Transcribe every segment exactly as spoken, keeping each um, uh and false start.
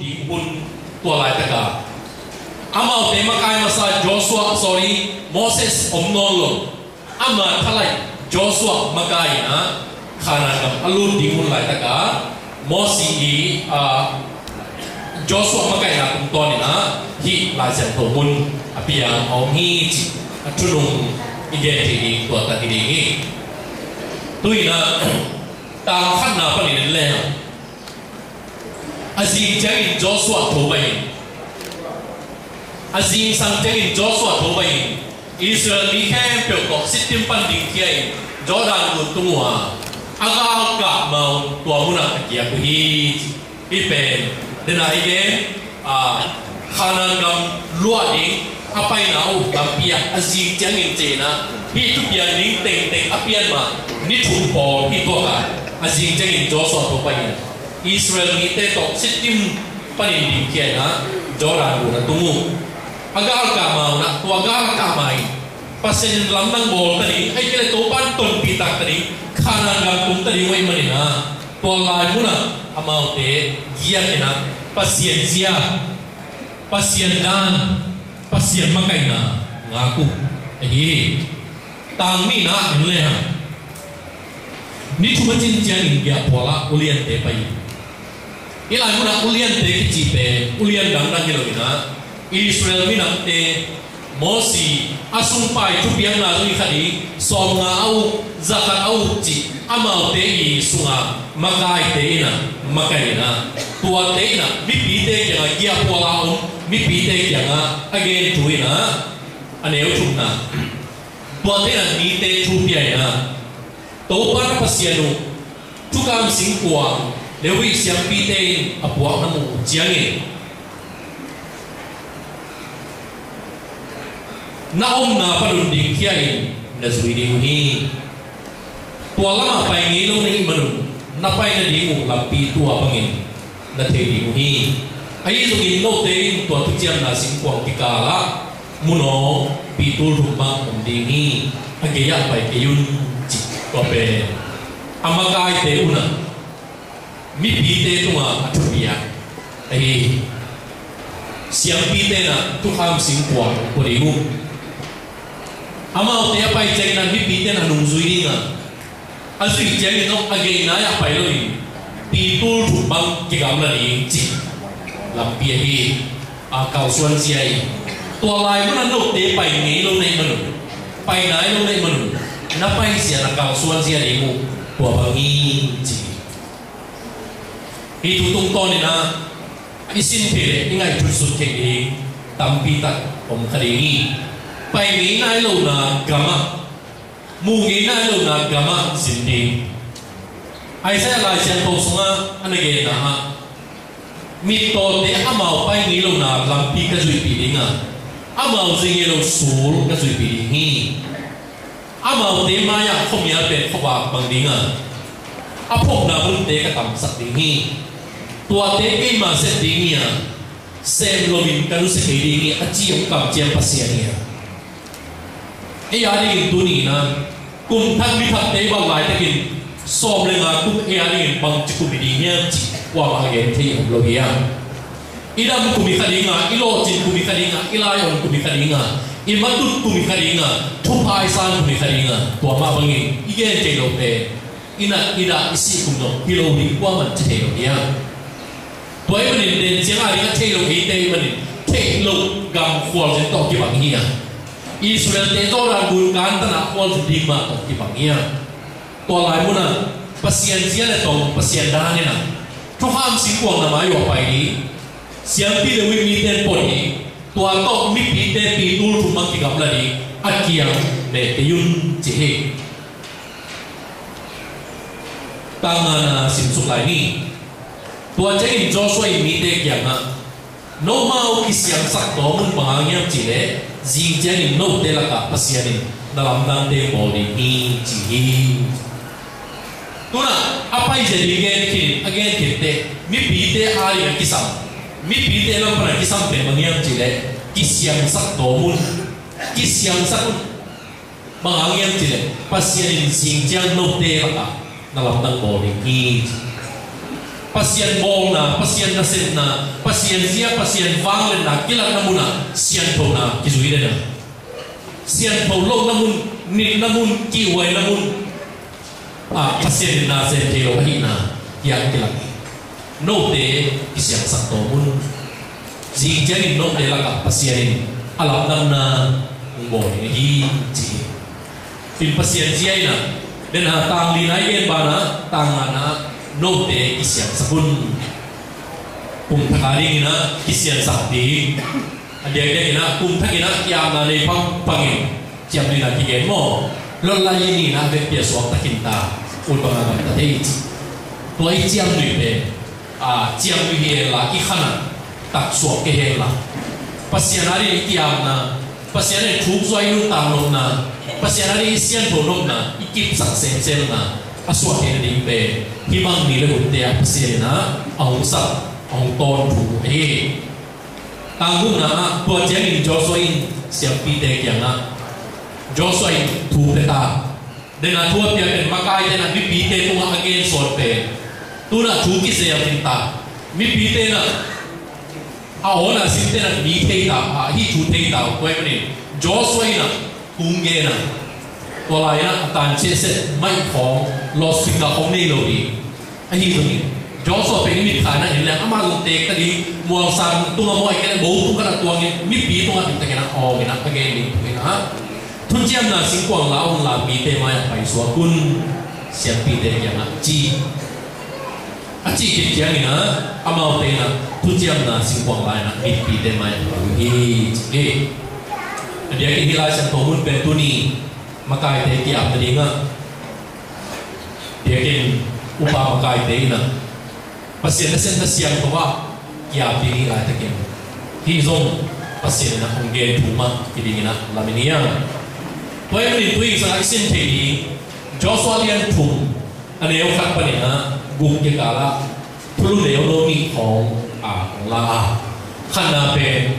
ding hun tua laitaka amaute makai masa Joshua, sorry, Moses om nawn lo. Ama thalai Joshua makai ina Khanaan gam a lut ding hun laitaka Moses i, a, Joshua makaihna tungtawn ina hih Lai Siangtho mun a piang a om hi ci a thunung i gen thei ding tua tak hi ding hi. Tu ina tang khatna panin en le a zing ciangin Joshua tho pai in, a zingsang ciangin Joshua tho pai in, Israel mi khempeuh tawh Sittim pan ding khia in, Jordan gun tung uh a, a galkah ma un tua munah a kiak uh hi. Hih pen dena i gen, a, Khanaan gam luah ding a paina uh lampi ah a zing ciangin cina hih thupian ding tengteng a pian ma ni thum pawl hih tuaka a zing ciangin Joshua tho pai in Israel mite tawh Sittim panin ding khia ina Jordan gun a tung uh. A galkah ma un ah tua galkah ma in Pasian in lamdang bawl ta ding, ahih kei leh Topa in tonpih tak ta ding, Khanaan gam tung ta ding uh ahih manin ah tua lai munah amaute giak ina Pasian zia, Pasian dan, Pasian makaihna ngak uh ahi hi. Tang nihna en le hang ni thum a cin ciangin giahphual ah uliante pai hi. Hih lai munah uliante kici pen ulian dangdang hi lo ina Israel minamte Moses a sungpai thupiakna zong hi kha ding, sawmnga a uk, zakhat a uk cih amaute i sunga makaite ina makai ina tuate ina mipite kiangah giahphual a om mipite kiangah a gen thu ina a neu thumna tuate ina mite thu pia ina Topa na Pasian uh thukham singkuang Levi siampite in a puak na muh uh ciangin na omna pan un ding khia in na zui ding uh hi. Tua lamah pai ngei lo na hih manun na pai nading uh lampi tua bangin na thei ding uh hi. Ahi zongin note in tua thuciamna singkuang kikalah munawng pitul thum bang om ding hi. A gei-ah pai kei un, ci tua pen a makaite unah mipite tungah a thupiak ahi hi. Siampite na thukham singkuang pua ding uh. Amaute a pai ciangin a mipite na nungzui ding a, a zuih ciangin zong a gei nai-ah pai loin pitul thum bang kigamla ding cih lampi ahi a kalsuan zia hi. Tua lai munah note pai ngei lo na hih manun, pai nai lo na hih manun na paizia na kalsuan zia ding uh tua bang hi ci hi. Hih thu tungtawnin ah i sin thei leh i ngaihtutsuk thei ding tampi tak om kha ding hi. Pai ngei nai lohna gamah, mu ngei nai lohna gamah zin ding. Isaiah Lai Siangtho sungah a na genna ah mittawte amau pai ngei lohna lampi ka zuihpih ding a, amau zui ngei lo sul ka zuihpih ding hi. Amaute mai-ah khuamial pen khuavak bang ding a, a phopna munte ka tamsak ding hi. Tuate keima sep ding hi a, sem loin ka nusia kei ding hi a ci hong kamciam Pasian hi a. Ei a dingin tuni-in ah kum thak ni thakte i bang laitakin sawm le nga kum ei a dingin bangci kum i ding hiam cih kuamah a gen thei om lo hi a. I dam kum i kha ding a, i lawhcin kum i kha ding a, i lai-on kum i kha ding a, i matut kum i kha ding a, thupha i san kum i kha ding a, tua mah bangin i gen thei lo pen i nat i dah i sih kum dong hi lo ding kuaman ci thei lo hi a. Tua ahih manin den ciang a ding a thei lo eite ahih manin thei lo gam khualzin tawh kibang hi a. Israel-te Jordan gun kan tan a khualzin ding mah tawh kibang hi a. Tua lai munah Pasian zia le tong, Pasian dan in ah thukham singkuang na mai-ah pai ding, siampi le uimite pawt ding, tua tawh mipite pitul thum bang kigamla ding a kiang meh kei un ci hi. Tang ngana simsuk lai ni. Tua ciangin Joshua in mite kiangah, "Note uh kisiangsak tawm un, bang hang hiam cih leh zing ciangin note lakah Pasian in na lamdangte bawl ding hi," ci hi. Tunah a paizia ding gen khin, a gen khin teh mipite a ding a kisam, mipite lam pan a kisam pen bang hiam cih leh kisiangsak tawm un, kisiangsak un. Bang hang hiam cih leh Pasian in zing ciang note lakah na lamdang bawl ding hi. Pasian bawlna, Pasian nasepna, Pasian zia, Pasian vangliatna kilakna munah sianthona kizui den a, siantho lohna mun, nitna mun, kihhuaina mun ah Pasian in na sem thei lo ahihna hiang kilak hi. Note kisiangsak tawm un. Zing ciangin note lakah Pasian in a lamdangna hong bawl ding hi, ci hi. In Pasian zia in ah, den a tang lina i gen banah tang ngana note kisiangsak un. Kum thak a dingin ah kisiangsak ding. A diakdiakin ah kum thakin ah ki-apna nei pangpangin ciamnuihna kigen maw? Lotla i nihna vekpi a suakta khinta, ut banga gamta thei i ci. Tua i ciamnuih pen a ciamnuih hi henla, i khan ah taksuak kei henla, Pasian a dingin i ki-apna, Pasian a dingin thuk zuai nuntak nopna, Pasian a dingin i siantho nopna i kipsak semsemna a suak theihna ding pen hih bang ni le hunte ah Pasian in ah a hong sak, a hong tawn thu ahi hi. Tang gukna ah, tua ciangin Joshua in siampite kiangah, Joshua in thu pia ta. Den a thu a pia pen makaite in ah mipite tungah a gen sawn pen, tu-in ah thu kizia khinta. Mipite in ah a awn a simte in ah mi thei ta, a hih thu thei ta uh. Tua ahih manin Joshua in ah thu hong gen a, tua lai-in ah a tan ciahsiat maih khawng, loudspeaker khawng nei lo ding. Ahi zongin Joshua pen i mitkha in ah en leng amah zong teek ta ding, mualsang tungah maw, ahih kei leh bo tung khat ah tuangin mipi tungah diktakin ah awngin ah a gen ding thu in ah, thuciamna singkuang la a hong lak mite mai-ah paisuak un, siampite kiangah ci. A cih khit ciangin ah amaute in ah thuciamna singkuang la-in ah mipite mai-ah pai uh hi, ci hi. A diakin hih Lai Siangtho mun pen tuni makaite ki-ap nadingah, diakin upa makaite in ah Pasian nasepna siangtho ah ki-ap ding i hi laitakin, hih zong Pasian in ah hong gen thu mah hi dingin ah lamen hi hang. Tua ahih manin tu-in zong i sin thei ding, Joshua lian thum, a neu khat panin ah guk kikal ah thulu neu lo nih khawng a hong la a, khatna pen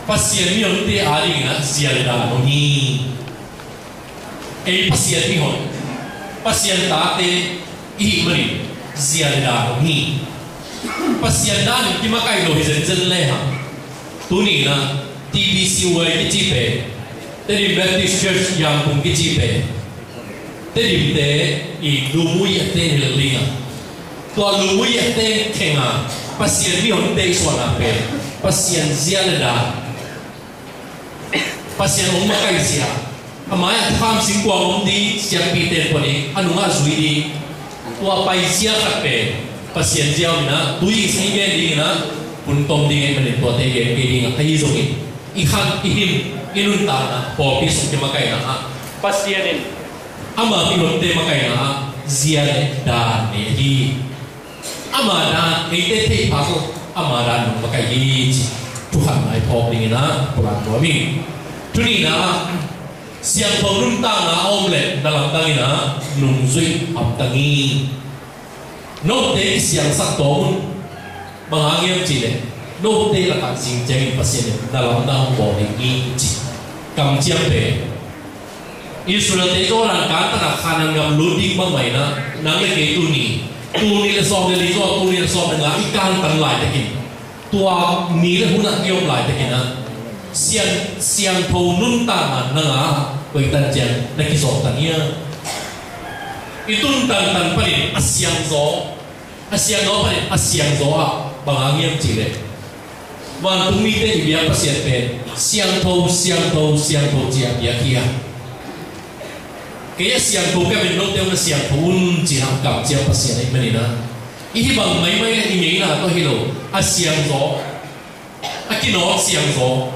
Pasian mihonte a dingin ah zia le dan om hi. Ei Pasian mihon, Pasian tate i hih manin zia le dan om hi. Pasian danin kimakaih lo hi zenzen lehang, tuni in ah T B C Y kici pen, Tedim Baptist Church Yangon kici pen, Tedimte i lumui a ten hi lel ding a, tua lumui a ten khenga Pasian mihonte i suahna pen Pasian zia le dan, Pasian hong makaih zia, a mai-ah thukham singkuang om ding, siampite in pua ding, a nungah zui ding. Tua paizia khat pen Pasian zia om in ah, tu-in zong i gen dingin ah hun tom ding ahih manin tuate i gen kei ding a, ahi zongin i khan, i him, i nuntakna, pawlpi sung kimakaihna ah Pasian in ama mihonte makaihna ah zia le dan nei hi. Ama dan eite theih phak lo, ama dan nong makaih hi, ci thukhatna i phawk dingin ah pulak nuam ing. Thu nihna ah, siangtho nuntakna a om leh na lamdang in ah nungzuih hamtang hi. Note kisiangsak tawm un. Bang hang hiam cih leh note lakah zing ciangin Pasian in na lamdang hong bawl ding hi, ci. Kamciam pen Israel-te Jordan kantan a Kanaan gam lut ding bangmah in ah, nang le kei tuni, tul nih le sawm le li, tul nih le sawm le nga i kantan laitakin, tua ni le hun ah i om laitakin ah, siang, siangtho nuntakna na ngah a, koi tan ciang na kizawhtan hiam? I tun tantan panin a siangzaw, a siangzaw panin a siangzaw ah, bang hang hiam cih leh vantung mite i biak Pasian pen siangtho, siangtho, siangtho ci-a biak hi a. Kei a siangtho ka hi, note zong na siangtho un, ci-in ah kamciam Pasian ahih manin ah, i hih bang maimai leh i ngeina tawh hi lo, a siangzaw, a kinawk siangzaw,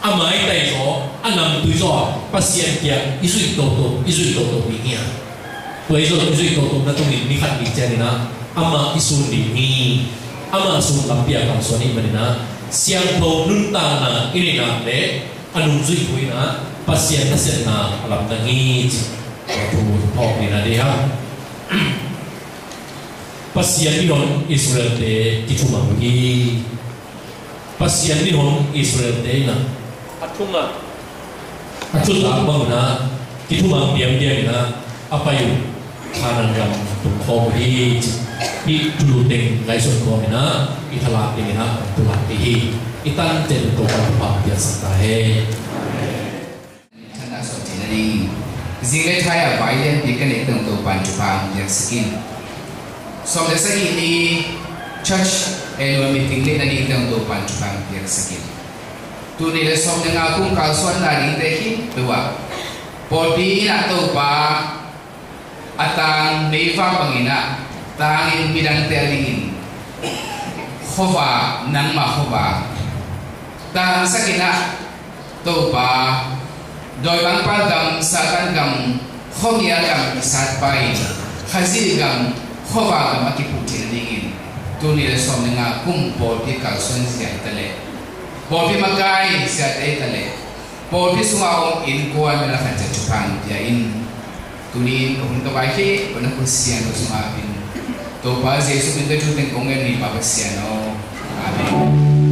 a maitaizaw, a namtuizaw ah Pasian kiang i zuih toto, i zuih toto ding hi a. Tua i zuih, i zuih toto na tungin ni khat ni ciangin ah amah i sun ding hi. Amah sun lampi ah kalsuan ahih manin ah, siangtho nuntakna i neih nak leh a nungzuih thu in ah Pasian nasepna a lamdang hi, ci. Tua thu phawk ding a deih hang. Pasian mihon Israel-te kithumang uh hi. Pasian mihon Israel-te in ah a thumang, a thutak bangin ah kithumang diamdiam in ah a pai uh Kanaan gam Tung khawm uh hi. Hih thulu teng ngaihsun kawm in ah i thalam ding in ah hong pulak ding hi. I tante tungtawn Topa'n thupha piaksak ta hen. Thanna sawm theihna ding zing le thai a vai lianpi ka neih teng Topa'n thupha hong piaksak in. Sawm le sagih ni church annual meeting neihna ding teng Topa'n thupha hong piaksak in. Tul nih le sawm le nga kum kalsuanna dingte khempeuh ah pawlpi in ah Topa a tang meivak bangin ah tangin midangte a dingin khuavak, nangma khuavak tangsak in ah Topa, dawimangpa gam, Satan gam, khuamial gam kisat pa in Khazih gam, khuavak gam a kiphuh theihna dingin tul nih le sawm le nga kum pawlpi kalsuan zia hi ta leh, pawlpi makai ziate hi ta leh, pawlpi sunga om innkuan mi la khat ciat thupha hong pia in. Tuni-in ka hun ka vai khempeuh na khut siangtho sungah ap in. Topa Jesuh min tawh thu teng kong ngen hi, Pa Pasian aw. Amen.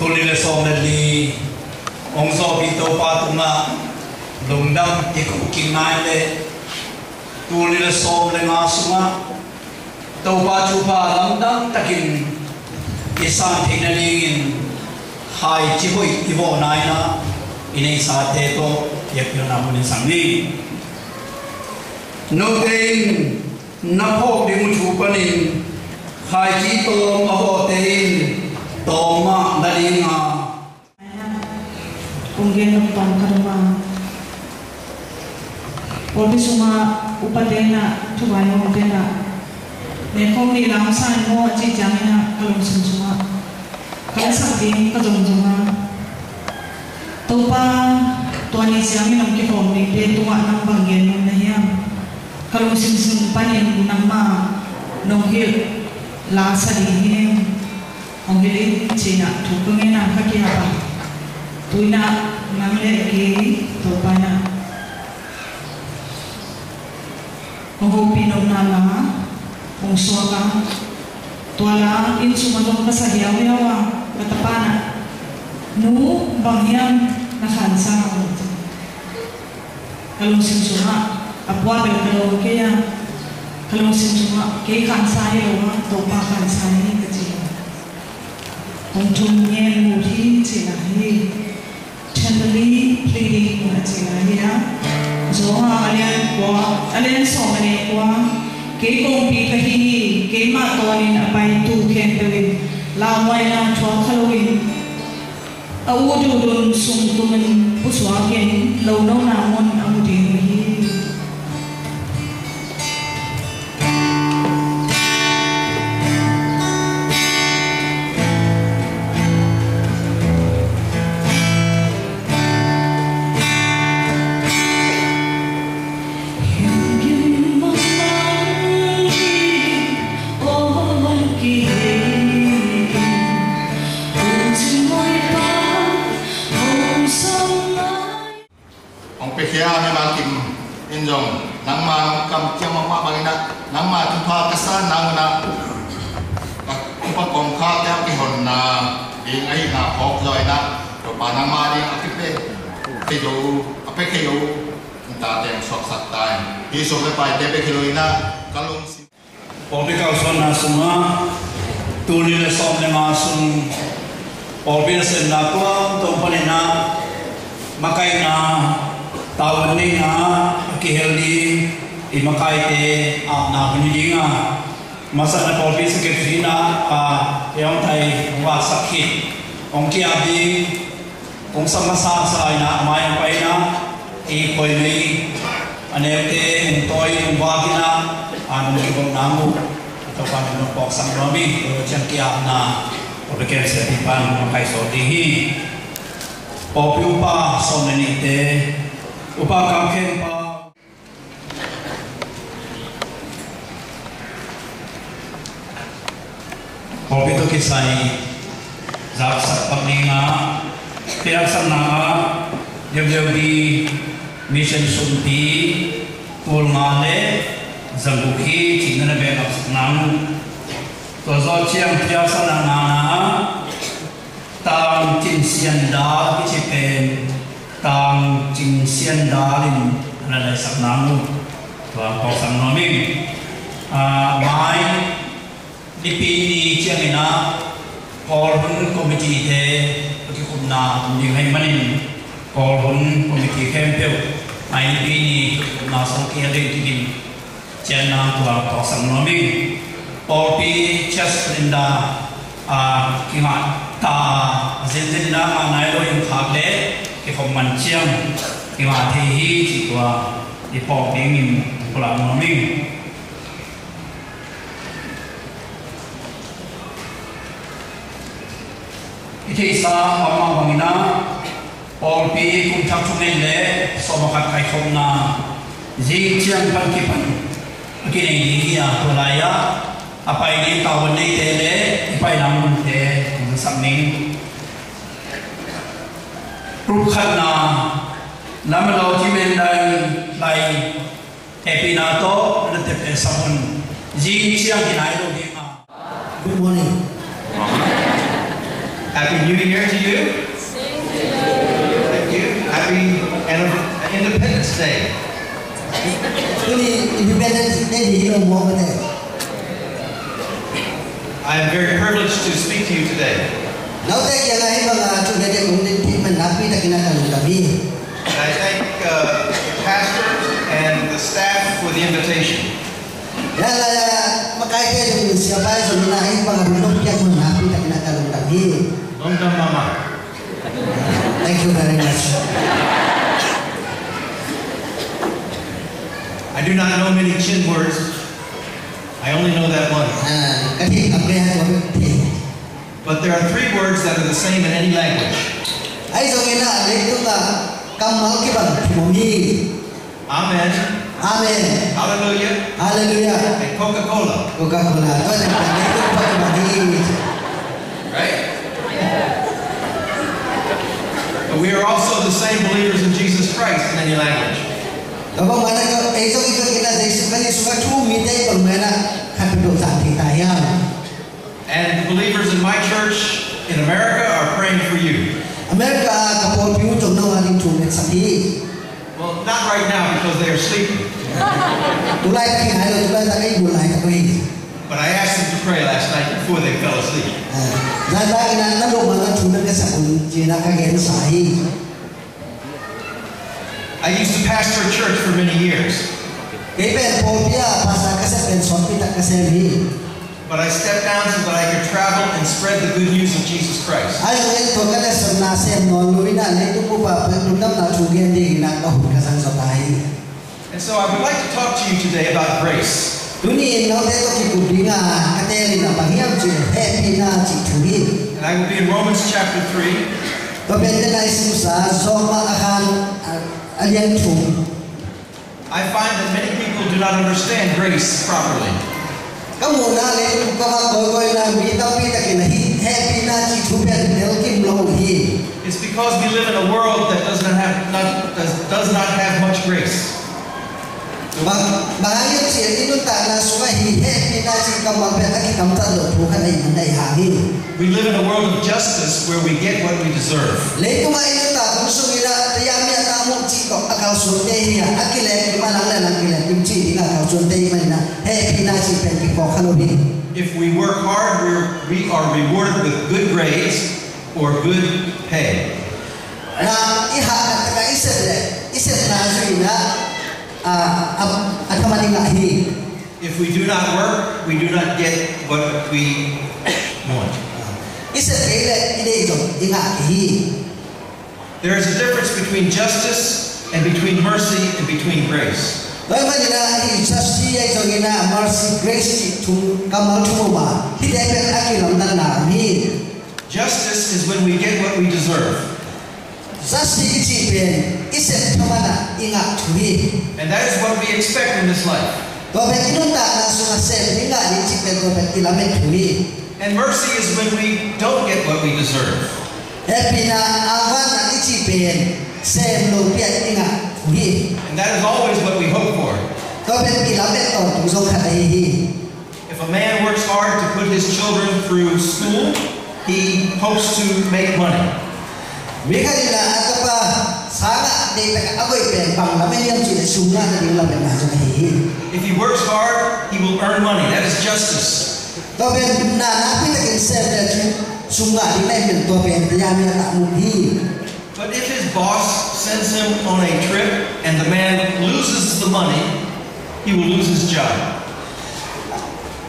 Tul nih le sawm le li hong zawhpih Topa tungah lungdam i ko kik nai leh, tul nih le sawm le nga sungah Topa thupha lamdang takin i san theihna dingin khaici hoih i vawhna in ah i neihsate tawh biakpiakna hun in sang ni. Note in na phawk ding uh thu panin khaici tawm a vawhte in tawm mah na ding a, kong gen nop tawm ka dong a, pawlpi sungah upate in ah, thuvai hawmte in ah, nekhawm nih lam sa in maw a cih ciangin ah ka lungsim sungah ka lasak ding ka zongzong a, Topa, tua ni ciangin hong kikhawm dingte tungah nang bang gen nuam na hiam? Ka lungsim sung panin nangmah nong hilh la sa ding hi. Hong hilh in, ci-in ah thu ka ngen a ka ki-ap a, tu-in ah nang le kei Topa in ah hong hopih nopna la hong suak a, tua la inn sungah zong ka sa hiauhiau a, ka tapa in ah, "Nu, bang hiam na khansa?" Ka lungsim sungah, a pua bel ka lo kei a, ka lungsim sungah, "Kei khansa hi lo a, Topa khansa hi," ka ci. Hong thum ngen mu hi cihna hi. Tenderly pleading a cihna hi a. Johan a lian kua, a lian sawm a neu kua. Kei kongpi ka hi hi, keimah tawnin a paitu khempeuh in lamhuaina thuak kha loin, a ut ut un sung tumin pusuakin lonona mun a mu ding uh hi. Hong piakhia mimal kim in zong nangma kamciam mahmah bangin ah, nangma thupha ka sanna hun ah, ka thupha kongkhakte a kihonna ding ahihna phawk zaw in ah, Topa nangma ding a kipia thei zo, a pia thei zo, in tate hong suaksak ta in. Hih sum le paite pia thei zo in ah, ka lungsim Pawlpi kalsuanna sungah tul nih le sawm le nga sung pawlpi nasemna tuamtuam panin ah makaihna tavuan neihna a kihel ding i makaite apna hun hi ding a, masakna pawlpi secretary in ah, a, ei hong thei hong vaksak khit hong ki-ap ding. Kong sam masa sa in ah, a mai hong pai in ah, i khuaimei a neute hong tawi hong vak in ah, a nung kibawlna uh Topa min hong pawksak nuam hi. Tua ciang ki-apna pawlpi kemsiapi pan hong kaihsawt ding hi. Pawlpi upa sawm le nihte, upa Kam Khen Pa, pawlpi tawh kisai zaksak pak dingah, piaksakna ah, deuhdeuh di mission sumpi tul nga le zaguk hi cih na na bek ngapsak nang. Tua zawh ciang piaksakna ngana ah, Tang Cin Sian Dal kici pen, Tang Cin Sian Dal in a na laisak nang uh. Tua kawksak nuam ing. Ah, mai nipi ni ciangin ah, Kawlhun committee te a kikhupna om ding ahih manin, Kawlhun committee khempeuh mai nipi ni kikhupna sung kihel ding kikin cian nang tua kawksak nuam ing. Pawlpi church calendar, ah, kingah ta, zenzen in ah ngah nai lo in khak le kikhop man ciang kingah thei hi cih tua i phawk dingin pulak nuam ing. I theihsa bangmah bangin ah, pawlpi kum thak thum le sawm a khat kaikhopna zing ciang pan kipan a kinei ding hi a, tua lai-ah a pai ding tavuan neite le i paina munte hong zasak ning. Group khatna, lam a lo ci men lai lai, hehpihna tawh na tepteh sak un. Zing ciang hi nai lo ding a. Good morning. Happy New Year to you. Thank you. Happy anniv-, Independence Day. Tuni Independence Day hi lo maw ka te. I am very privileged to speak to you today. Note kiangah hih banga thu dede kong din theih man nakpi takin a ka lungdam hi. And I thank, uh, the pastor and the staff for the invitation. Tua lai-ah makaite zong, siapa zong in ah hih banga hong nong piak man nakpi takin a ka lungdam hi. Lungdam mahmah. Thank you very much. I do not know many Chin words. I only know that one. Ah, ka theih kam kei a tua bek thei. But there are three words that are the same in any language. Ahi zongin ah leitung ah kammal kibang thum om hi. Amen. Amen. Hallelujah. Hallelujah. And Coca-Cola. Coca-Cola. Tua leh leitung pa kibang hi. Right? But we are also the same believers in Jesus Christ in any language. Tua bang mah na, ei zong, ei zong in ah Jesu, ka Jesu ka thu mite bang mah na khat peuh zang thei ta hiam? And the believers in my church in America are praying for you. America ka pawlpi uh zong nang a ding thu ngetsak hi. Well, not right now because they are sleeping. Tulaitak hi nai lo, tulaitak ei bulai tak hi. But I asked them to pray last night before they fell asleep. Ah, zan tak in ah na lum a na thu na ngetsak un ci-in ah ka gensa hi. I used to pastor a church for many years. Kei pen pawlpi ah pastor ka sep pen sawtpi tak ka sem hi. But I stepped down so that I could travel and spread the good news of Jesus Christ. Ahi zongin tua ka letsakna sem nawn lo in ah leitung bup ah lungdamna thu gen dingin ah ka hun ka zang zaw ta hi. And so I would like to talk to you today about grace. Tuni in note tawh kikup dingin ka teelna bang hiam cih leh hehpihna cih thu hi. And I will be in Romans chapter three. Tua pen tena i simsa Rom a khan a, a lian thum. I find that many people do not understand grace properly. Ka muhna le ka va kawikawi na mi tampi takin hih hehpihna cih thu pen telkim lo uh hi. It's because we live in a world that does not have, not, does, does not have much grace. Bang, bang hang hiam cih leh i nuntakna sungah hih hehpihna cih kammal pen a kitamtat lo thu khat ahih man na hi hang hi. We live in a world of justice where we get what we deserve. Leitungah i nuntak hun sungin ah tayamia tamuk cih tawh a kalsuante hi a, a kilekim a lang le lang kilekim cih dingah kalsuante hi manin ah hehpihna cih pen kiphawk kha lo hi. If we work hard, we're, we are rewarded with good grades or good pay. Na, i hahkhat takah i sep leh i sepna zui in ah, a, a, a thaman i ngah hi. If we do not work, we do not get what we want. I sep kei leh i deih zong i ngah kei hi. There is a difference between justice and between mercy and between grace. Tua ahih manin ah hih justice ahi zongin ah mercy, grace cih thum, kammal thum om a, hihte pen a kilamdanna om hi. Justice is when we get what we deserve. Justice i cih pen i sep thaman ah i ngah thu hi. And that is what we expect in this life. Tua pen i nuntakna sungah sem ding, ngah ding cih pen tua pen i lamet thu hi. And mercy is when we don't get what we deserve. Hehpihna, angvanna i cih pen sem lopi-in i ngah thu hi. And that is always what we hope for. Tua pen i lamet tawntung zong khat ahi hi. If a man works hard to put his children through school, he hopes to make money. Mi khat in a tapa sang ah deihtak a koih pen bang lamet hiam cih leh sum ngah nading lametna zong ahi hi. If he works hard, he will earn money. That is justice. Tua pen na nakpi takin sem le cin sum ngah ding na hi pen tua pen Topa in a taktak hi. But if his boss sends him on a trip and the man loses the money, he will lose his job.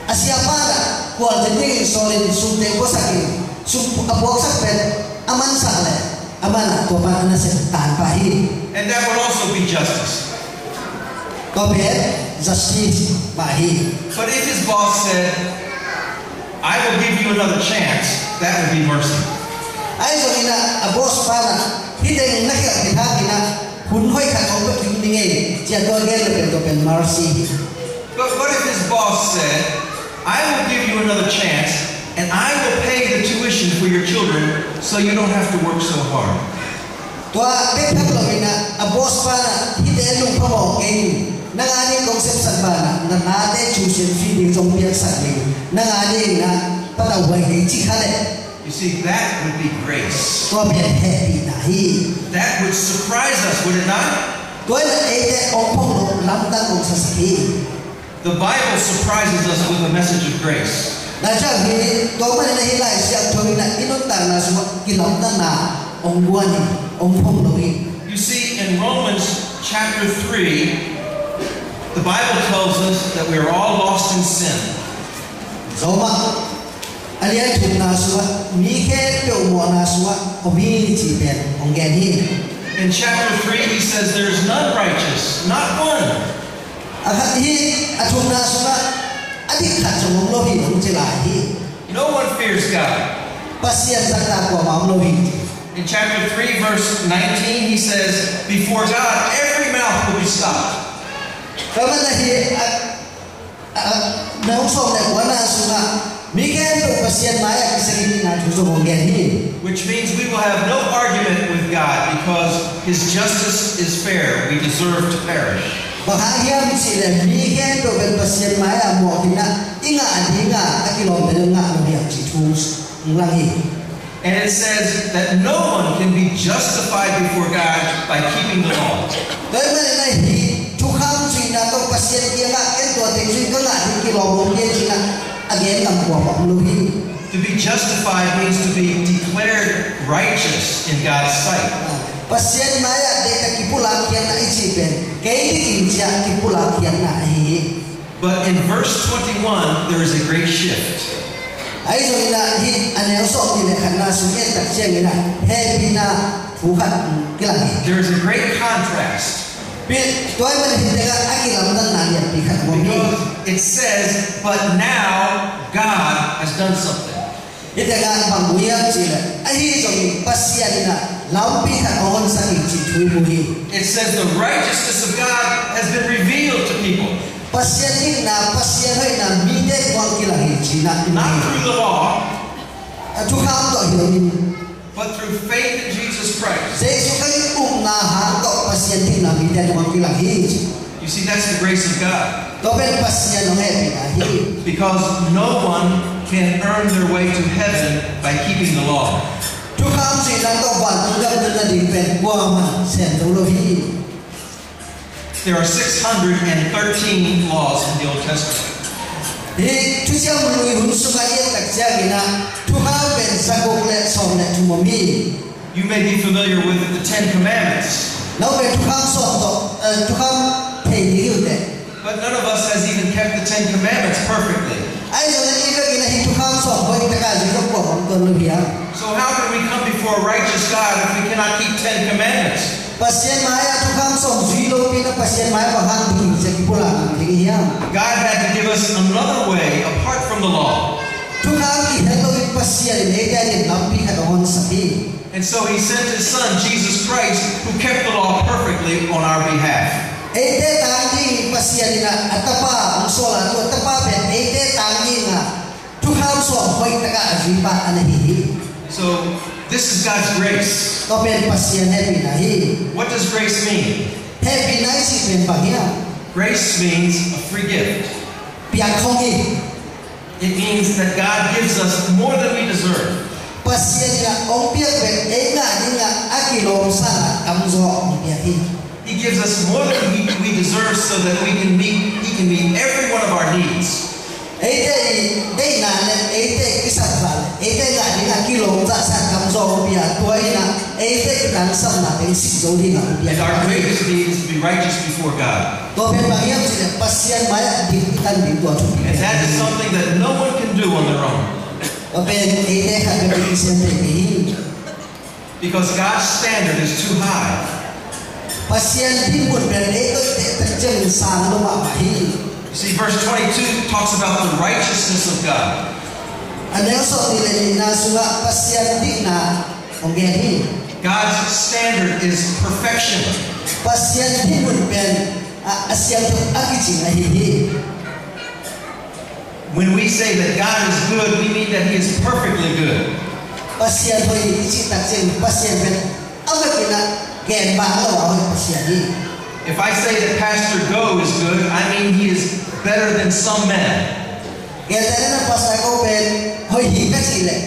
A siapa in a kual teng dingin sawlin sumte puaksak in, sum a puaksak pen a mansak leh aman a tua pan a nasep tan pah hi. And that would also be justice. Tua pen justice mah hi. But if his boss said, "I will give you another chance," that would be mercy. Ahi zongin a, a boss pa in a, "Hih teng na khialh khit hangin a, hun hoih khat hong pia khin ning ei," ci-a tua gen leh pen tua pen mercy hi. But what if his boss said, "I will give you another chance, and I will pay the tuition for your children so you don't have to work so hard"? Tua bek tham loin a, a boss pa in a, "Hihte lungpha mawk kei in, nang a ding kong sepsak banah na nate tuition fee ding zong piaksak ding, nang a ding in a patauhuai ding," ci kha leh. You see, that would be grace. Tua pen hehpihna hi. That would surprise us, would it not? Tua in a eite hong phongloh lamdang hong sasak hi. The Bible surprises us with a message of grace. Tua ciang hi, tua manin a hih Lai Siangtho in a i nuntakna sungah kilamdanna hong guan hi, hong phongloh hi. You see, in Romans chapter three, the Bible tells us that we are all lost in sin. Roma a lian thumna sungah mi khempeuh mawhna sungah om hi cih pen hong gen hi. In chapter three, he says, "There is none righteous, not one." A khat hi, a thumna sungah a dik khat zong om lo hi, hong ci lai hi. "No one fears God." Pasian zahtak kuamah om lo hi. In chapter three, verse nineteen, he says, "Before God, every mouth will be stopped." Tua manin a hi, a, a, neu sawm le kuana sungah mi khempeuh Pasian mai-ah kisakina thu zong hong gen hi. Which means we will have no argument with God because his justice is fair. We deserve to perish. Bang hang hiam cih leh mi khempeuh pen Pasian mai-ah mawh khin a, i ngah ding a, a kilawm pen ngah lo hiam cih thu hong lang hi. And it says that no one can be justified before God by keeping the law. Tua ahih manin a hi thukham zuihna tawh Pasian kiangah ken tua teng zui ka ngah ding kilawm om kei ci-in a gen lam kuamah om lo hi. To be justified means to be declared righteous in God's sight. Pasian mai-ah deihtak kipulak khiatna i cih pen kei dikin ci-a kipulak khiatna ahi hi. But in verse twenty-one, there is a great shift. Ahi zongin a hih a neu sawmnih le khatna sung i et tak ciangin a hehpihna thu khat kilang hi. There is a great contrast. Pi-, tua ahih manin hih tengah a kilamdanna lianpi khat om hi. Because it says, "But now God has done something." Hih tengah bang mu hiam cih leh, ahi zongin Pasian in a lampi khat hong honsak hi cih thu i mu hi. It says the righteousness of God has been revealed to people. Pasian dikna, Pasian hoihna mite tungah kilang hi ci-in a i mu hi. Not through the law, a thukham tawh hi loin, but through faith in Jesus Christ. Jesu Khrih upna hang tawh Pasian dikna mite tungah kilang hi. You see, that's the grace of God. Tua pen Pasian hong hehpihna hi. Because no one can earn their way to heaven by keeping the law. Thukham zuihna tawh vantung gam tun nading pen kuamah sem zo lo hi. There are six hundred and thirteen laws in the Old Testament. Hih Thuciam Lui hun sungah i et tak ciangin a thukham pen zaguk le sawm le thum om hi. You may be familiar with the Ten Commandments. Nau pen thukham sawm tawh, eh, thukham thei ding hi uh teh. But none of us has even kept the Ten Commandments perfectly. Ahi zongin i vekin a hih thukham sawm hoih takin zui lo kuamah om tuan lo hiam? So how can we come before a righteous God if we cannot keep ten commandments? Pasian mai-ah thukham sawm zui lopi-in a Pasian mai-ah bang hang ding ci-a kipulak ding hiam? God had to give us another way apart from the law. Thukham kihel loin Pasian in eite adingin lampi khat hong honsak hi. And so he sent his son, Jesus Christ, who kept the law perfectly on our behalf. Eite tang ding Pasian in a tapa hong sawl a, tua tapa pen eite tang ding a thukham sawm hoih takah a zuipa a na hi hi. So this is God's grace. Tua pen Pasian hehpihna hi. What does grace mean? Hehpihna i cih pen bang hiam? Grace means a free gift. Piak khong hi. It means that God gives us more than we deserve. Pasian in a hong piak pen ei ngah ding a a kilawm sang a tamzaw hong piak hi. He gives us more than we, we deserve so that we can meet, he can meet every one of our needs. Eite i deihna le eite i kisapna le eite ngah ding a kilawm zahsa tamzaw hong pia, tua in a eite i tangsapna teng sik zo ding a hong pia. And our greatest need is to be righteous before God. Tua pen bang hiam cih leh Pasian mai-ah dik i tan ding tua thupi. And that is something that no one can do on their own. Tua pen eite khat bek in i sem thei kei hi. Because God's standard is too high. Pasian dinmun pen ei tawh i teh tak ciangin sang lo mahmah hi. You see, verse twenty-two talks about the righteousness of God. A neu sawmnih le nihna sungah Pasian dikna hong gen hi. God's standard is perfection. Pasian dinmun pen a, a siangtho a kicing ahi hi. When we say that God is good, we mean that he is perfectly good. Pasian hoih hi i cih tak ciang Pasian pen a vekin a gen bang lo a hoih Pasian hi. If I say that Pastor Go is good, I mean he is better than some men. Gentehna in Pastor Go pen hoih hi ka cih leh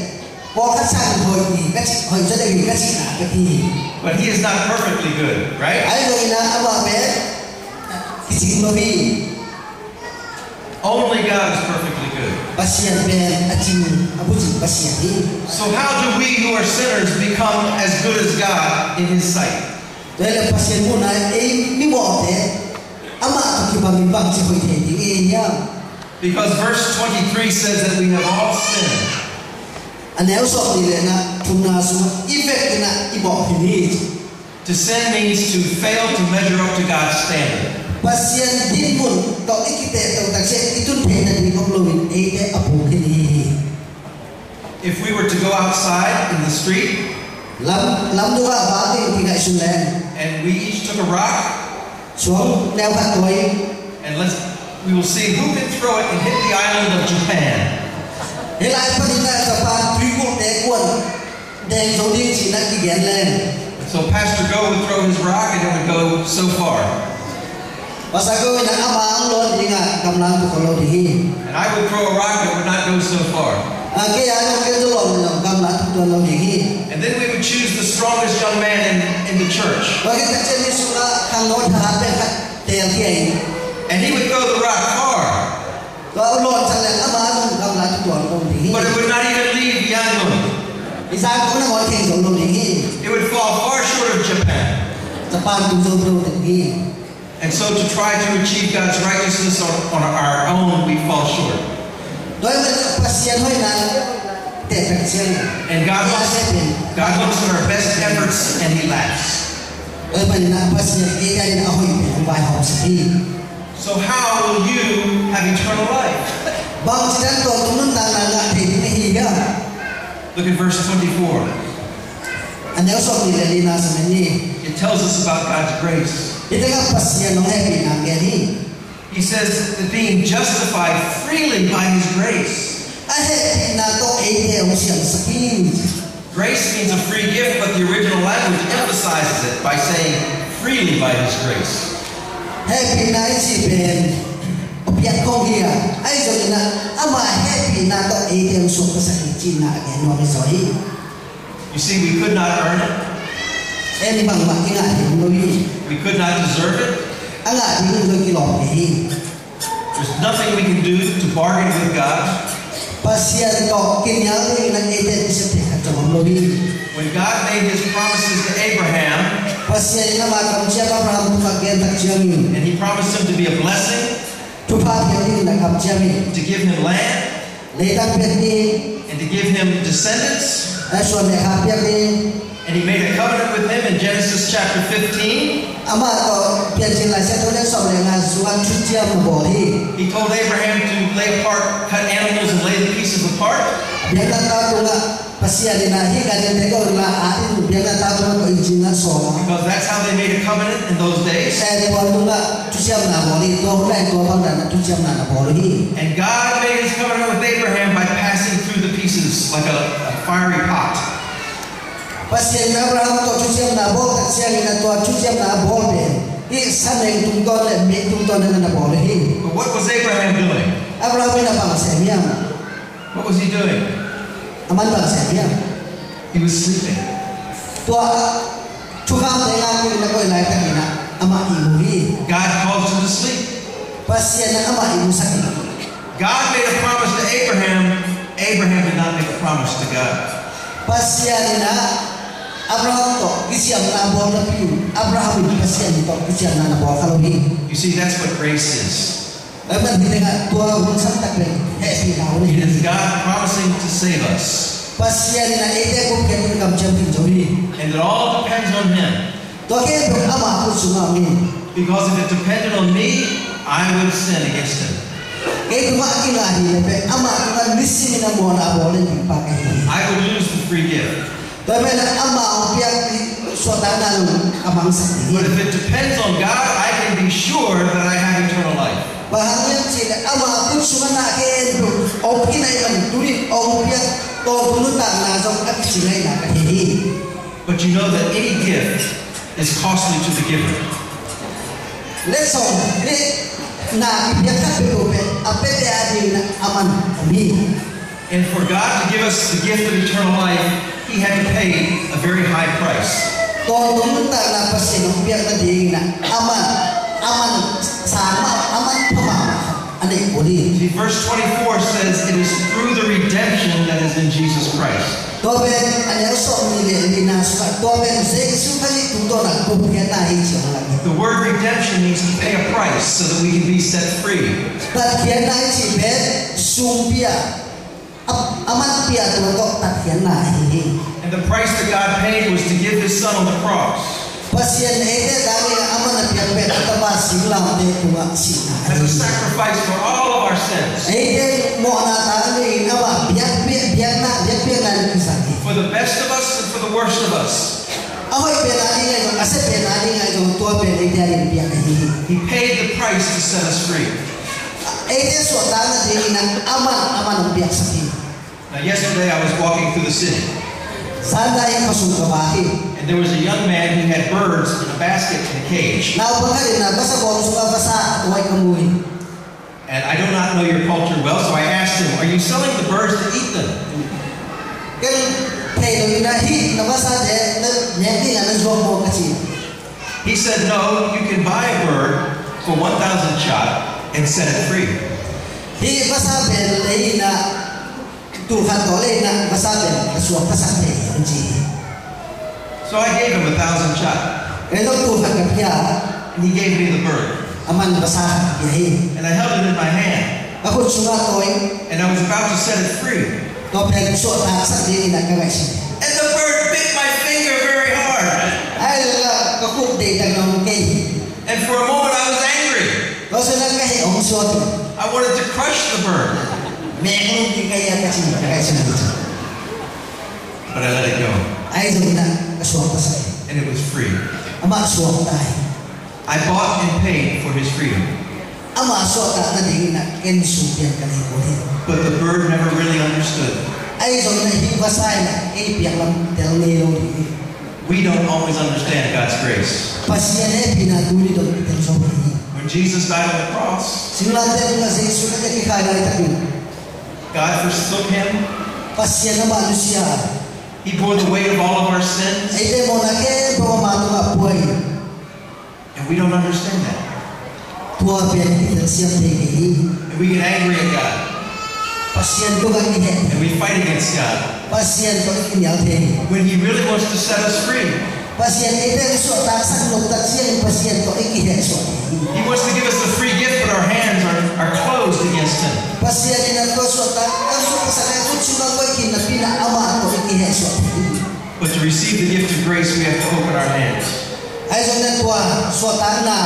pawlkhat sang hoih hi ka cih, hoih zaw deuh hi ka cihna bek hi. But he is not perfectly good, right? Ahi zongin amah pen kicing lo hi. Only God is perfectly good. Pasian pen a cing, a bucing Pasian hi. So how do we who are sinners become as good as God in his sight? Tua hi leh Pasian muhna ei mimawhte amah tawh kibangin bangci hoih thei ding i hi hiam? Because verse twenty-three says that we have all sinned. A neu sawmnih le thumna sungah i vekin a i mawh hi hi. To sin means to fail to measure up to God's standard. Pasian dinmun tawh i kitehto tak ciang i tun theihna ding om loin eite a puk hi hi. If we were to go outside in the street, lam, lam dungah bang ding kingaihsun leng, and we each took a rock, suang neu khat tuai, and let's, we will see who can throw it and hit the island of Japan. Hih lai panin a Japan tuikulhte kuan deng zo ding cihna kigen leng. So Pastor Go would throw his rock and it would go so far. Pastor Go in a ama ang lawn ding a gamla tung khol lo ding hi. And I would throw a rock that would not go so far. A, kei a zong ken zong lawn in a gamla tung tuan lo ding hi. And then we would choose the strongest young man in, in the church. Tua khit tak ciang mi sungah khangno thahat pen khat teel khia in. And he would throw the rock far. Tua lawn ciang leh ama zong gamla tung tuan lo ding hi. But it would not even leave Yangon. I zang kong nangawn kheng zo lo ding hi. It would fall far short of Japan. Japan tung zo lo ding hi. And so to try to achieve God's righteousness on, on our own, we fall short. Tua hi leh Pasian hoihna teh tak ciang. And God looks, God looks at our best efforts and he laughs. Tua hi leh Pasian ei a ding a hoih pen hong vaihawmsak hi. So how will you have eternal life? Bangci dan tawh nuntakna ngah thei ding na hi hiam? Look at verse twenty-four. A neu sawmnih le lina sim ni. It tells us about God's grace. Hih tengah Pasian hong hehpihna gen hi. He says that being justified freely by his grace. A hehpihna tawh eite hong siangsak hi. Grace means a free gift, but the original language emphasizes it by saying freely by his grace. Hehpihna i cih pen a piak khong hi a, ahi zongin a, ama hehpihna tawh eite hong suaktasak hi cihna a gen nuam hi zaw hi. You see, we could not earn it. En bangmah i ngah ding lo hi. We could not deserve it. A ngah ding lo kilawm kei hi. There's nothing we can do to bargain with God. Pasian tawh kinial ding in a eite i sep thei khat zong om lo hi. When God made his promises to Abraham, Pasian in ama kamciam Abraham tungah gen tak ciangin, and he promised him to be a blessing, thupha piak ding in a kamciam hi. To give him land, leitang piak ding, and to give him descendants, a suan le kha piak ding. And he made a covenant with him in Genesis chapter fifteen. Amah tawh Piancil Lai Siangtho lian sawm le nga sungah thuciam a bawl hi. He told Abraham to lay apart, cut animals and lay the pieces apart. Biakna ta tungah Pasian in ah hih ganhing te ko la a in biakna tau tungah ko in cing ah sawm a. Because that's how they made a covenant in those days. Eh, tua tungah thuciamna bawl hi, tua hun ah tua bang dan ah thuciamna na bawl hi. And God made his covenant with Abraham by passing through the pieces like a, a fiery pot. Pasian in Abraham tawh thuciamna bawl tak ciangin ah tua thuciamna a bawl pen hih saneng tungtawn le mei tungtawn in ah na bawl hi. But what was Abraham doing? Abraham in ah bang sem hiam? What was he doing? Aman bang sem hiam? He was sleeping. Tua thukham te ngak in na koih laitakin ah amah ihmu hi. God calls him to sleep. Pasian in ah amah ihmusak hi. God made a promise to Abraham. Abraham did not make a promise to God. Pasian in ah Abraham tawh kiciamna bawl napi un Abraham in Pasian tawh kiciamna na bawl kha lo hi. You see, that's what grace is. Tua man hi tengah tua hun santak pen hehpihna hun hi. It is God promising to save us. Pasian in ah eite gupkhiat in kamciam ding zo hi. And it all depends on him. Tua khempeuh amah khut sungah om hi. Because if it depended on me, I would sin against him. Kei tungah a kingah hi le pen amah tungah nisim in ah mawhna bawl in ding pa ka hi hi. I would lose the free gift. Tua pen amah hong piak suahtakna zong a mangsak ding hi. But if it depends on God, I can be sure that I have eternal life. Bang hang hiam cih leh amah khut sungah na khempeuh om khin ahih manin tuni hong piak tawntung nuntakna zong a kicing ahihna ka thei hi. But you know that any gift is costly to the giver. Letsong, hih na kipiak khat peuhpeuh pen a piate a dingin ah a man om hi. And for God to give us the gift of eternal life, he had to pay a very high price. Tawntung nuntakna Pasian hong piak nadingin ah a man, a man sang mah, a man pha mahmah khat a neih kul hi. See, verse twenty-four says, "It is through the redemption that is in Jesus Christ." Tua pen a neu sawmnih le lina sungah tua pen Jesu Khazih tungtawn a gupkhiatna hi ci a hong lam hi. The word redemption means to pay a price so that we can be set free. Tatkhiatna hi ci pen sum pia, a, a man pia tua tawh tatkhiatna ahi hi. And the price that God paid was to give his son on the cross. Pasian eite dangin a man a piak pen a tapa singlamteh tungah sihna ahi hi. As a sacrifice for all of our sins. Eite mawhna dangin amah biak, biak, biakna, biakpiakna in kisam hi. For the best of us and for the worst of us. A hoih pen a ding ahi zong, a sia pen a ding ahi zong, tua pen eite a ding piak ahi hi. He paid the price to set us free. Eite suahtakna dingin ah amah, amah hong piaksak hi. Now, yesterday I was walking through the city. Zan lai in khuasung ka vak hi. And there was a young man who had birds in a basket in a cage. Naupang khat in ah vasa bawm sungah vasa a tuai ka mu hi. And I do not know your culture well, so I asked him, "Are you selling the birds to eat them?" Ken thei lo in ah hih na vasate na nek ding ah na zuak maw ka ci. He said, "No, you can buy a bird for one thousand kyat and set it free." Hih vasa pen lei in ah, tul khat tawh lei in ah vasa pen ka suaktasak thei hi, a ci hi. So I gave him a thousand kyat. Kei zong tul khat ka pia. And he gave me the bird. A man vasa khat ka pia hi. And I held it in my hand. Ka khut sungah tawi. And I was about to set it free. Tua pen suahtaksak dingin ah ka ngaihsun. And the bird bit my finger very hard. Ahi zongin ah ka khut deihtak na hong kei hi. And for a moment I was angry. Tua sungah ka heh hong suak hi. I wanted to crush the bird. Mek lum ding ka hi a ka ci, ka ngaihsun hi. But I let it go. Ahi zongin ah ka suaktasak hi. And it was free. Amah suakta hi. I bought and paid for his freedom. Amah suahtakna dingin ah ken sum piak ka nei kul hi. But the bird never really understood. Ahi zongin ah hih vasa in ah ei piak lam tel ngei lo ding hi. We don't always understand God's grace. Pasian hehpihna tuni dong tel zo hi. When Jesus died on the cross, Singlamteh tungah Jesu na kikhai laitakin God forsook him. Pasian amah nusia. He bore the weight of all of our sins. Eite mawhna khempeuh amah tungah pua hi. And we don't understand that. Tua pen i telsiam thei kei hi. And we get angry at God. Pasian tungah i heh. And we fight against God. Pasian tawh i kinial thei hi. When he really wants to set us free. Pasian eite hong suahtaksak nop tak ciangin Pasian tawh i kiheh suak thei hi. He wants to give us the free gift, but our hands are, are closed against him. Pasian in ah tua suahtak, a suahtaksak a khut sungah koih khin napi in ah amah tawh i kiheh suak thei hi. But to receive the gift of grace, we have to open our hands. Ahi zongin ah tua suahtakna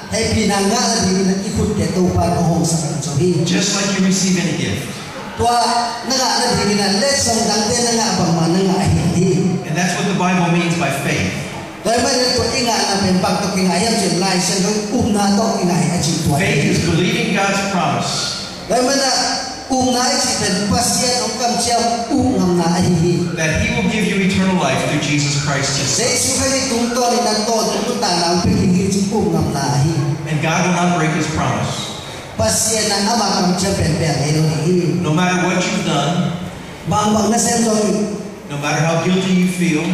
hehpihna ngah nadingin ah i khutte Topa in hong hawmsak zo hi. Just like you receive any gift. Tua na ngah nadingin ah letsong dangte na ngah bangmah na ngah ahi hi. And that's what the Bible means by faith. Tua ahih manin tua i ngahna pen bang tawh kingah hiam cih leh Lai Siangtho in upna tawh kingah hi a cih tua hi. Faith is believing God's promise. Tua ahih manin ah upna i cih pen Pasian hong kamciam upngamna ahi hi. That He will give you eternal life through Jesus Christ, His Son. Jesu Khazih tungtawnin na tawntung nuntakna hong pia ding hi cih upngamna ahi. And God will not break His promise. Pasian in ama kamciam pen piang ngei lo ding hi. No matter what you've done, bangbang na sem zongin, no matter how guilty you feel,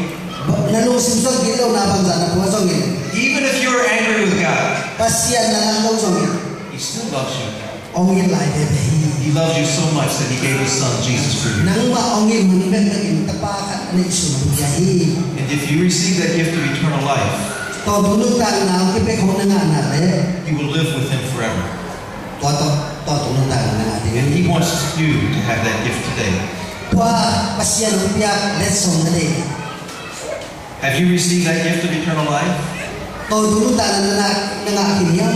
na lungsim sung gitlohna bangzah na phuak zongin, even if you are angry with God, Pasian na langto zongin, He still loves you. Hong it lai veve hi. He loves you so much that He gave His Son Jesus for you. Nangmah hong it man bekbekin tapa khat na i sungah pia hi. And if you receive that gift of eternal life, tawntung nuntakna hong kipia khawm na ngah nak leh, you will live with Him forever. Tua tawh, tawntung nuntakna na ngah ding hi. And He wants you to have that gift today. Tua Pasian hong piak letsong na deih. Have you received that gift of eternal life? Tawntung nuntakna na, na ngah khin hiam?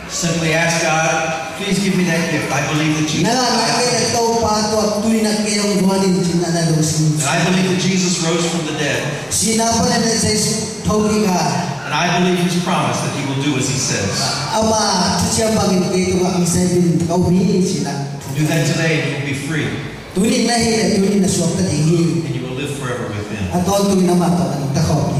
Simply ask God, "Please give me that gift. I believe that Jesus died for me. Na ngah na kei leh Topa, tua tuni-in ah kei hong guan in," ci-in ah na lungsim. And I believe that Jesus rose from the dead. Sihna panin ah Jesu thokik a. And I believe His promise that He will do as He says. Ama thuciam bangin kei tungah hong sem in ka um hi, ci-in ah. Do that today and you will be free. Tuni-in na hih leh tuni-in na suakta ding hi. And you will live forever with Him. A tawntungin amah tawh na nungta khawm.